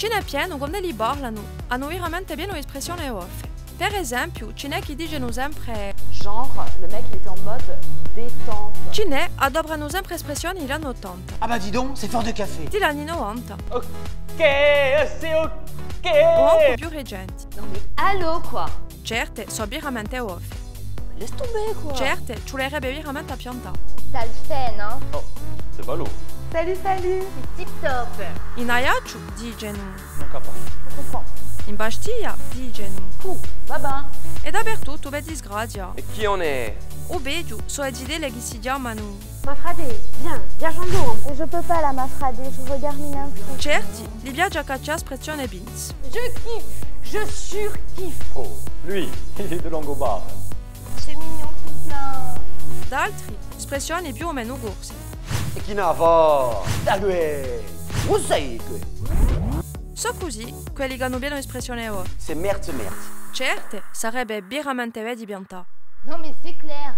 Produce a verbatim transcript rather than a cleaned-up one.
Ci n'hè pienu, quand'elli parlanu, anu veramente pienu d'espressione goffe. Per esempiu, ci n'hè chì dicenu sempre: Genre, le mec, il était en mode détente. Ci n'hè, adopranu sempre espressione di l'anni ottanta. Ah bah dis donc, c'est fort de café. Di l'anni novanta. Ok, c'est ok. O ancu più recenti. Non mais allô, quoi. Certe sò veramente goffe. Laisse tomber, quoi. Certe ci vulerebbe veramente à piantà. Ça le fait, non ? Oh, c'est ballot. Salut, salut. C'est tip top. In Aiacciu dicenu: Non capiscu. Je comprends. In Bastia dicenu: Puh, va ben. È dapertuttu, per disgrazia. Et qui en est ? O peghju, sò e zitelle chì si chjamanu: Ma frate, viens, viageons ensemble. Je peux pas là, ma frate, je regarde une info. Certi li piace à caccià espressione pinze. Je kiffe, je surkiffe. Oh, lui, il est de langue au bar. C'est mignon, tout plein. D'altri, espressione più o menu corse. È chì ne và? Da què? Ùn sai què. Sò cusì quelli chì anu pienu d'espressione goffe. C'est merde, c'est merde. Certe sarebbe veramente bè di piantà. Non mais c'est clair.